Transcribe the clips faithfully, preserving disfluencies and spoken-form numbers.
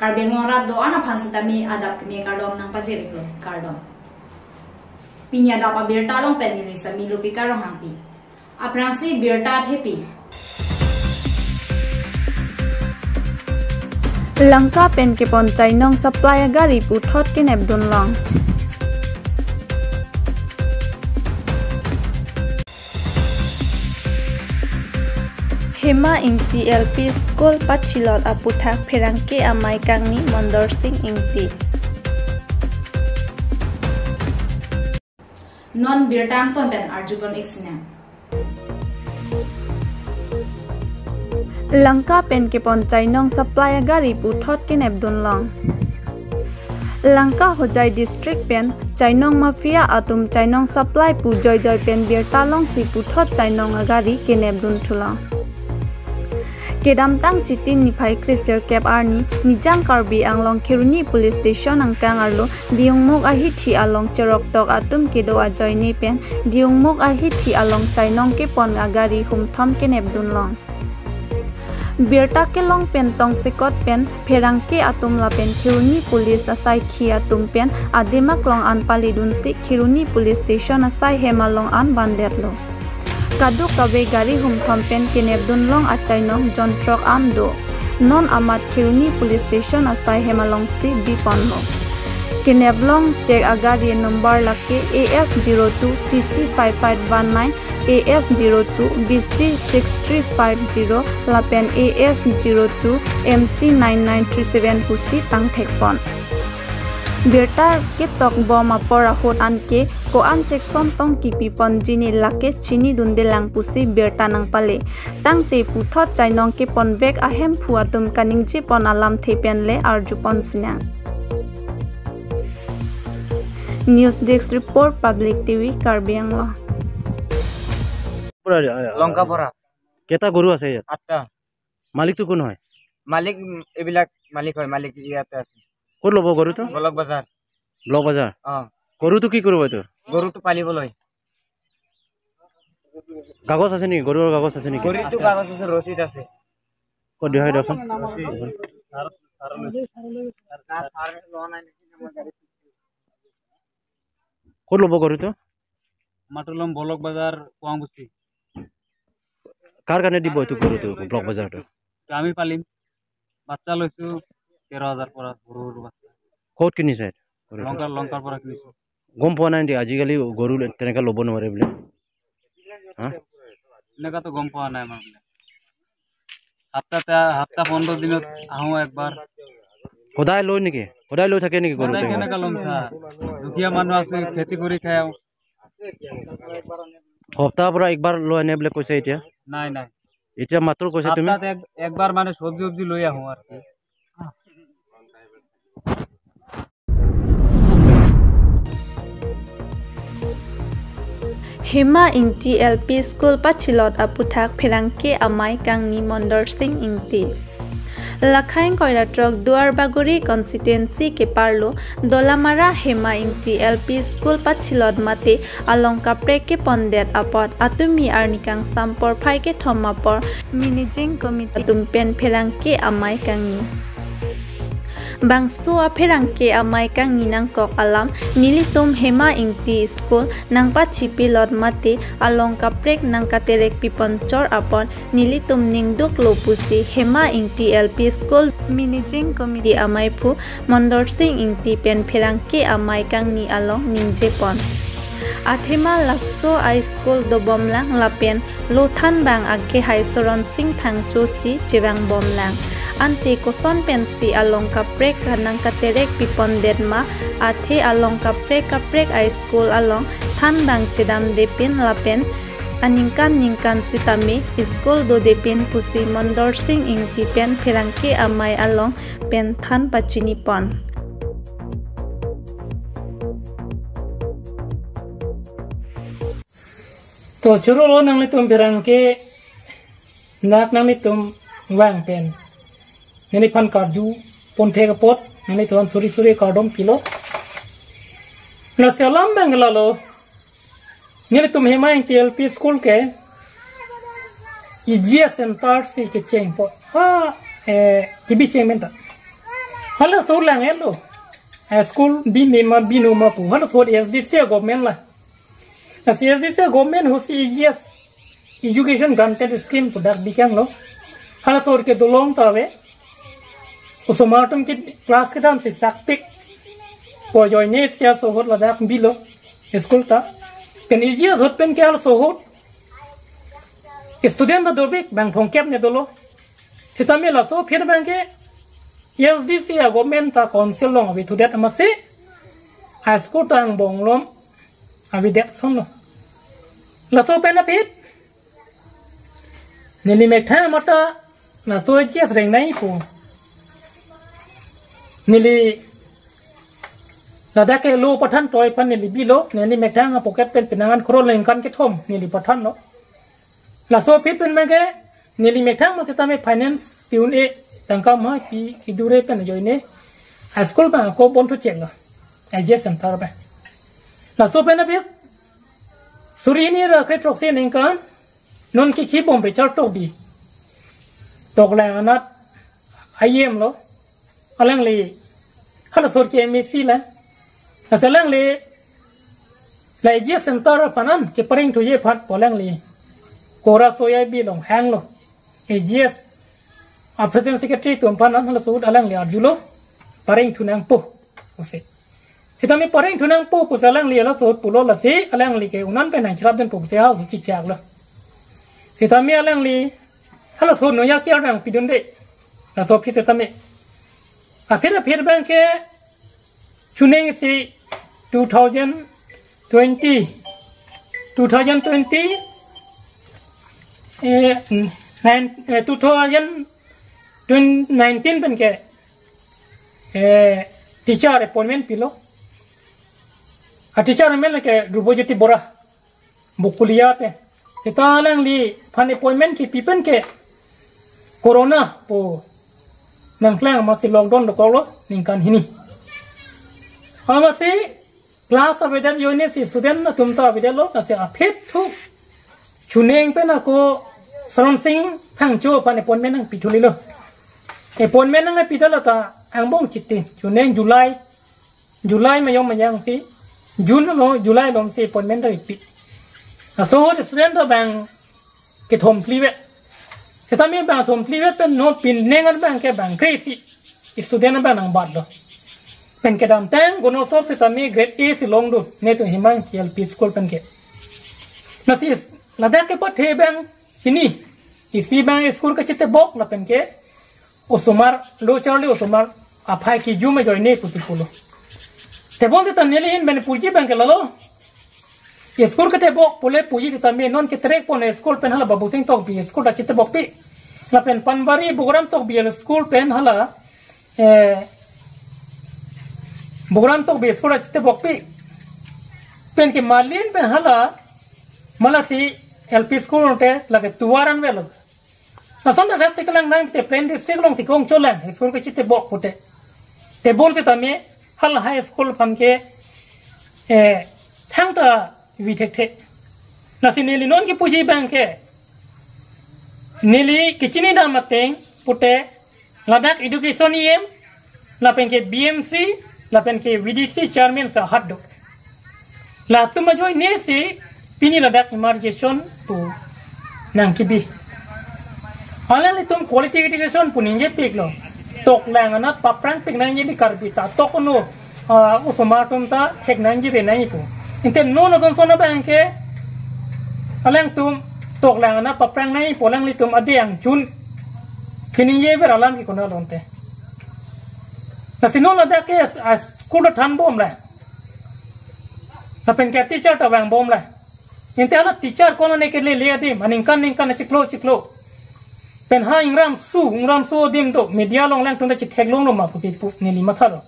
Karbi Anglong arat do-an aphan sitame adap keme kardom nangpajir-iklo, kardom. Pini adap abirta along pen neli Sami Lupika Ronghangpi. Aphrangsi birta thepi. Lanka pen kepon chainong supply agari puthot kenepdun long. Hema Ingti L P School pachilot aputhak pherangke amei kangni Mondor Sing Ingti. Non birta angton pen arjupon-ik sinang. Lanka pen kepon chainong supply agari puthot kenepdun long. Lanka Hojai district pen chainong mafia atum chainong supply pu joijoi pen birta longsi puthot chainong agari kenepdun thulong. Kedamtang Chiti niphai kresirkep arni Nijang Karbi Anglong Kheroni Police Station angkang arlo Diyungmukh ahithi along cheroktok atum kedo ajoine pen Diyungmukh ahithi along chainong kepon agari humthom kenepdun long. Birta kelong pen tongsekot pen pherangke atum lapen Kheroni Police asaikhi atum pen ademak long an paledunsi Kheroni Police Station asai hem along an bandetlo. Kadokave gari humthom pen kenepdun long achainong jonthrok an do. Non amat Kheroni Police Station asai hem alongsi biponlo. Kenep long chek agari number lake A S zero two C C five five one nine, A S zero two B C six three five zero lapen A S zero two M C nine nine three seven pusi tangthekpon. Birta ketokbom apor ahut anke ko-an section tong kipiponji ne lake chinidundelang pusi birta nangpale. Tangte puthot chainong keponvek ahemphu atum kaningjepon alamthe pen le arjupon sinang. News Desk Report, Public T V, Karbi Anglong. পৰা, আ, আ, লংকাপাৰা। কেইটা গৰু আছে ইয়াত? আঠটা। মালিকটো কোন হয়? মালিক, উম, এইবিলাক মালিক হয়, মালিক ইয়াতে আছে। ক'ত ল'ব গৰুটো? ব্লক বজাৰ। ব্লক বজাৰ? অ। গৰুটো কি কৰিব এইটো? গৰুটো পালিবলৈ। কাগজ আছে নেকি? গৰুৰ কাগজ আছে নেকি? গৰুটো কাগজ আছে, ৰচিদ আছে। ক'ত দিয়া হয় দিয়কচোন। ক'ত ল'ব গৰুটো? মাতুলম ব্লক বজাৰ, পুৱাংবস্তি। কাৰ কাৰণে দিব এইটো গৰুটো, ব্লক বজাৰটো? আমি পালিম। বাচ্চা লৈছো তেৰ হাজাৰ পৰা, সৰু সৰু বাচ্চা। ক'ত কিনিছে এইটো গৰুটো? লংকাৰ, লংকাৰ পৰা কিনিছো। গম পোৱা নাই নেকি আজিকালি গৰু তেনেকে ল'ব নোৱাৰে বুলি? হা? এনেকুৱাতো গম পোৱা নাই আমাৰ বোলে। সপ্তাহতে, সপ্তাহ পোন্ধৰ দিনত আহো একবাৰ। সদায় লয় নেকি? সদায় লৈ থাকে নেকি গৰু সদায় তেনেকে? কেনেকা ল'ম ছাৰ? দুখীয়া মানুহ আছে, খেতি কৰি খাওঁ। সপ্তাহৰ পৰা একবাৰ লয় নে বুলি কৈছে এতিয়া? নাই, নাই। এতিয়া মাত্ৰ কৈছে তুমি? সপ্তাহত এক, একবাৰ মানে চব্জি উব্জি লৈ আহো আৰু কি। Hema Ingti L P School pachilot aputhak pherangke amei kangni Mondor Sing Ingti. Lakhaing koira throk Duarbagori constituency keparlo Dolamara Hema Ingti L P School pachilot mate along kaprek kepondet apot atumi arni kangsam porphai kethom apor managing committee atum pen pherangke amei kangni. Bangso apherangke amei kangni nangkok alam, nelitum Hema Ingti School nangpachipilot mate along kaprek nangkaterek piponchor apot nelitum ningduklo pusi Hema Ingti L P School managing committee ameiphu Mondor Sing Ingti pen pherangke amei kangni along ningjepon. Athema laso a-school dobomlang lapen lo thanbang akhei Soron Sing Phangcho si chevangbomlang. Ante koson pensi along kaprek kanang katerek pipondet ma, athe along kaprek kaprek a-school along thanbang chedamdepin lapen aningkan ningkan sitame school dodepin pusi Mondor Sing Ingti pen pherangke amei along pen than pachinipon. To chorolo nanglitum pherangke nak nanglitum vang pen neliphan karju ponthek apot nanglitum suri suri kardom pilo. Lasi alam abang lalo. Nelitum Hema Ingti L P School ke E G S center si kecheng apot. Ha, eh, kebi cheng menta. Halaso lang-etlo. High school bimi ma binu ma pu. Halaso S D C government la. Lasi S D C government ahut si E G S education granted scheme pu dak bikanglo. Halaso ke dolong ta ave. Osomar atum ke class kedam si sakpik. Pu ajoine si laso ahut ladak bilo. School ta. Pen E G S ahut pen ke halaso ahut student ta dopik bang thomkep ne dolo. Sitame laso aphi abang ke S D C a-government ta council along avedet amatsi high school ta angbong along avedet asonlo. Laso pen aphi neli methang mata laso E G S rengnei pu. Neli ladak ke lo pathan toi aphan neli bilo, neli methang a-pocket pen pinangan crore ningkan kethom neli pathanlo. Laso aphi pen abang ke neli methang masi tame finance pi un-e, tangka ma pi kidure pen ajoine high school abang ako bon thucheklo. E G S center abang. Laso pen aphi suri hini ra kre throksi aningkan non kikhi bom Richard Tokbi. Toklang anat I M lo. Alangli halaso ahut ke M A C la. Lasi alangli la E G S center aphan an kepareng thuji aphan pu alangli Kora Soya Bi along hanglo. E G S a-president secretary atum aphan an halaso ahut alangli arjulo, pareng thu nangpo pusi. Sitame pareng thu nangpo pusi alangli halaso ahut pulo, lasi alangli ke un-an pen nangcherap dunpo pusi ha chichaklo. Sitame alangli halaso ahut noya kiar nangpidunde. Laso aphi sitame. Aphi aphi abang ke chuning si two thousand twenty, two thousand twenty, eh, nine, eh, two thousand nineteen pen ke, eh, teacher appointment pilo. A-teacher appointment ke Dhruba Jyoti Bora. Bokulia pen. Seta alangliphan appointment kipi pen ke corona pu nangklang amatsi lockdown dokoklo ningkan hini. Amatsi class avedet ajoine si student atum ta avedetlo, lasi aphi thu chuning pen ako Saron Sing Phangcho aphan appointment nangpi thulilo. Appointment nangpi thala ta angbong chiti chuning July July mayom mayang si, June lo, July along si appointment ta kipi. Laso ahut student ta bang kethom phlivet. Sitame bang thom phlivet pen non pining abang ke bang kre-isi student abang nangbatlo. Pen kedamtang gunso sitame grade A si longdun, netum Hemang L P school pen ke. Lasi ladak kepathe abang hini, isi abang school kachetebok lapen ke osomar, lo charli osomar aphai kejum ajoine pusi pulo. Tebon seta neli ahin pen puji abang ke lalo. School ketebok pule puji sitame non ketrek pon school pen hala Babusing Tokbi school ta chetebokpi. Lapen Panbari Bugaram Tokbi school pen hala, eh, Bugaram Tokbi school ta chetebokpi. Pen ke Malin pen hala Malasi L P school te lake tovar an avelo. Lason ta dak si kelang nang te plain district along si kongcholang, school kachetebok pute. Tebon sitame hala high school aphan ke, eh, thangta vi thekthe. Lasi neli non kepuji abang ke, neli kechini dam ateng pute ladak education E M, lapen ke B M C, lapen ke V D C chairman sahat do. Latum ajoine si pini ladak emergency pu nangkibi. Alanglitum quality education pu ningjepiklo. Toklang anat paprangpik nangji, ili Karbi ta tok no, ah, osomar atum ta thek nangji re nangji pu. Ante non asonson abang ke alangtum toklang anat paprang nangji pu alanglitum ade angchun kiningjever alam ke konat lo ante. Lasi non ladak ke, ah, school ta thanbomlang. Lapen ke teacher ta vangbomlang. Ante hala teacher konane kelele adim, aningkan ningkan chiklo chiklo. Pen ha ingram su, ingram su adim do, media along alangtum ta chetheklonglo ma pusi pu neli mathalo.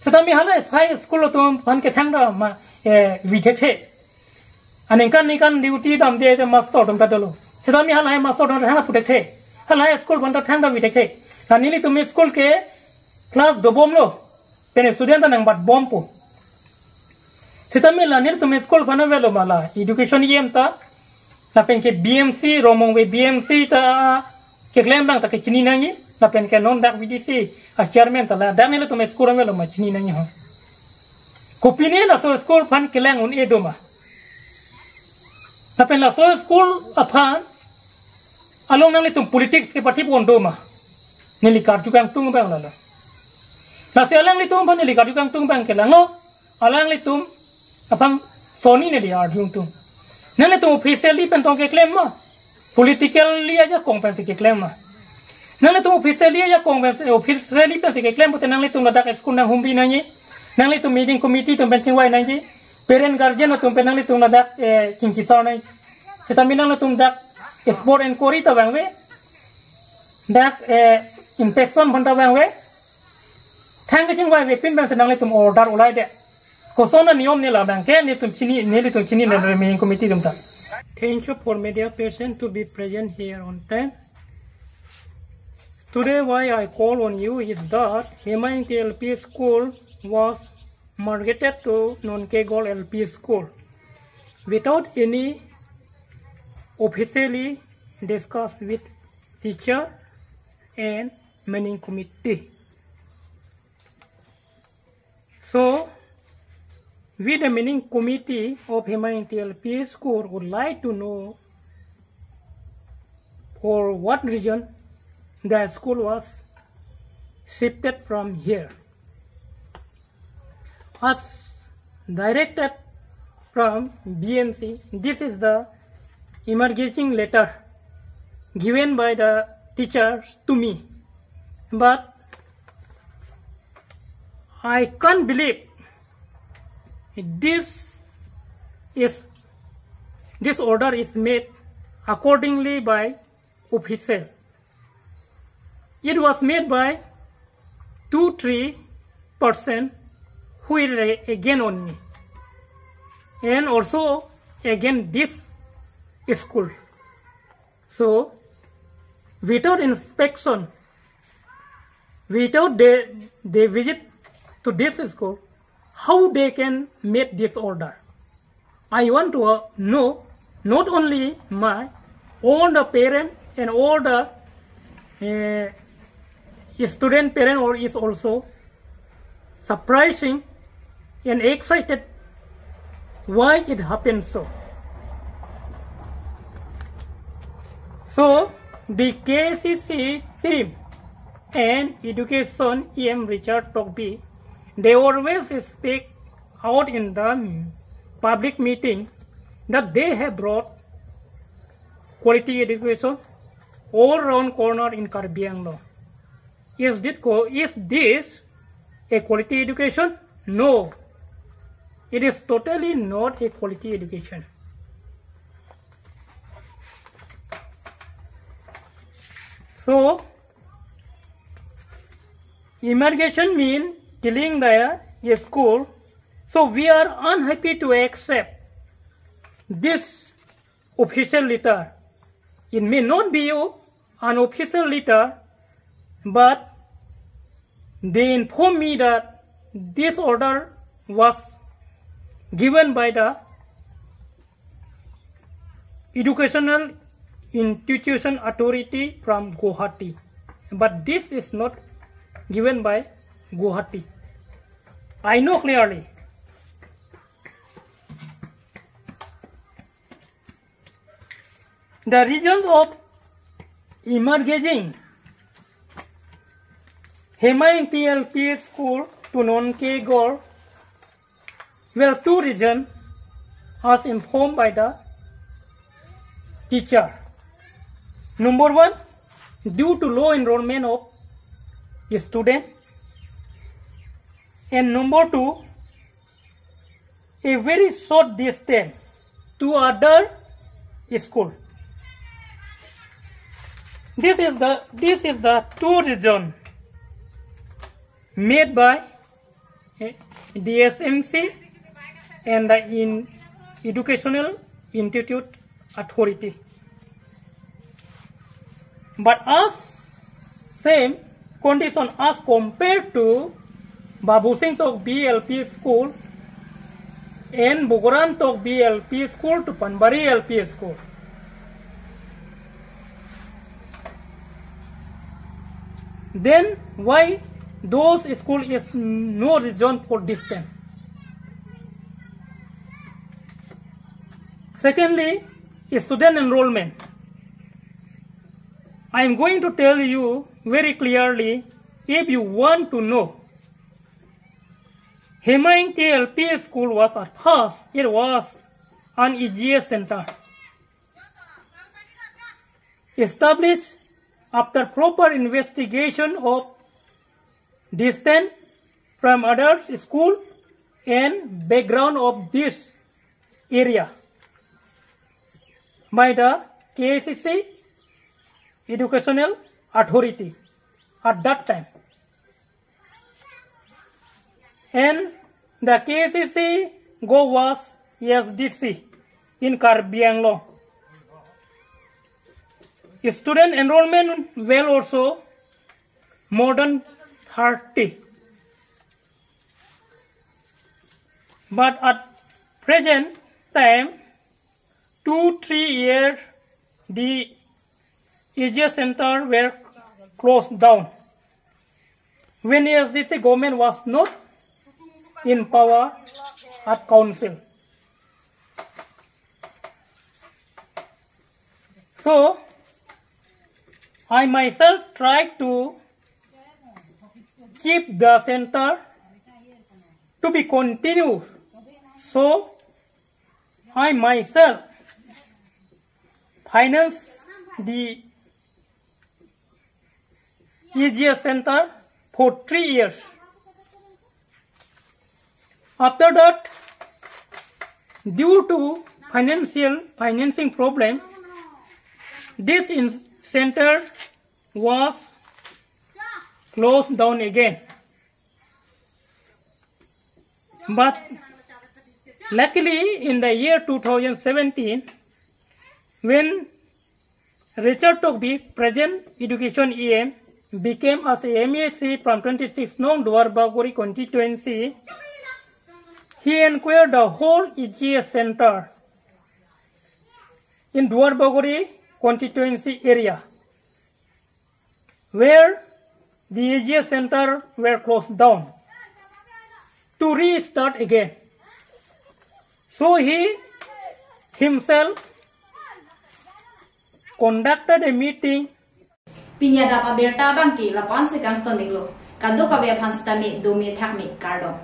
Sitame hala high school atum aphan ke thangta ma, eh, vi thekthe. Aningkan ningkan duty damde te master atum ta dolo. Sitame hala high master atum ta thangta pu thekthe. Hala high school aphan ta thangta vi thekthe. La nelitum school ke class dobomlo. Pen student ta nangbatbompo. Sitame la nelitum school aphan avelo ma la education E M ta, lapen ke B M C, Romongve B M C ta keklem abang ta kechini nangji. Lapen ke non dak V D C a chairman ta ladak nelitum school amen lo ma chini nangji ho. Kopine laso school aphan kelang un-e do ma? Lapen laso school aphan along nanglitum politics kepathip un do ma? Neli karju kangtung abang lalo. Lasi alanglitum aphan neli karju kangtung abang ke lang lo. Alanglitum aphan soni neli arju tung. Nanglitum officially pen tong keklem ma? Politically ajakong pensi keklem ma? Nanglitum officially ajakong pensi, officially pensi keklem pute nanglitum ladak school nanghumri nangji. Nanglitum meeting committee atum pen chingvai nangji. Parent guardian atum pen nanglitum ladak, eh, chingkisar nangji. Sitame nanglitum dak spot inquiry ta vangve. Dak, eh, inspection aphan ta vangve. Thang kachingvai vepin pensi nanglitum order ulai det. Koson aniyom ne labang ke nelitum chini, nelitum chini nang meeting committee atum ta. Thank you for media person to be present here on time. Today why I call on you is that Hema Ingti L P school was migrated to Nonkegol L P school without any officially discuss with teacher and meeting committee. So, we the meeting committee of Hema Ingti L P school would like to know for what reason the school was shifted from here. As directed from B M C, this is the emerging letter given by the teachers to me. But I can't believe this is, this order is made accordingly by official. It was made by two, three person who is a-, again on me and also again this school. So, without inspection, without they, they visit to this school, how they can make this order? I want to, uh, know, not only my, all the parent and all the, uh, student parent or is also surprising and excited why it happened so. So, the K C C team and education E M Richard Tokbi, they always speak out in the public meeting that they have brought quality education all round corner in Karbi Anglong. Is this co-, is this a quality education? No, it is totally not a quality education. So, immigration mean killing the school. So we are unhappy to accept this official letter. It may not be an official letter, but they inform me that this order was given by the educational institution authority from Guwahati. But this is not given by Guwahati. I know clearly. The reasons of emerging Hema Ingti L P school to Nonkegol, well, two reasons as informed by the teacher. Number one, due to low enrollment of student, and number two, a very short distance to other school. This is the, this is the two reason made by, eh, the S M C and the in educational institute authority. But as same condition as compared to Babusing Tokbi L P school and Bugoran Tokbi L P school to Panbari L P school. Then why those school is no reason for distance? Secondly, student enrollment. I am going to tell you very clearly if you want to know. Hemaingti L P school was at first, it was an E G S center. Established after proper investigation of distance from others school and background of this area by the K A C C educational authority at that time. And the K A C C go was S D C in Karbi Anglong. Student enrollment well also more than thirty. But at present time, two, three years, the E G S center were closed down when S D C government was not in power at council. So, I myself tried to keep the center to be continued. So, I myself finance the E G S center for three years. After that, due to financial financing problem, this in center was closed down again. But luckily, in the year two thousand seventeen, when Richard Tokbi, present education E M, became as a M A C from twenty-six Nong Duarbagori constituency, he acquired the whole E G S center in Duarbagori constituency area, where the E G S center were closed down to restart again. So he himself conducted a meeting. Pini adap abirta abangke lapu-an si kangton-iklo. Kadokave aphan sitame dome thakme, kardom.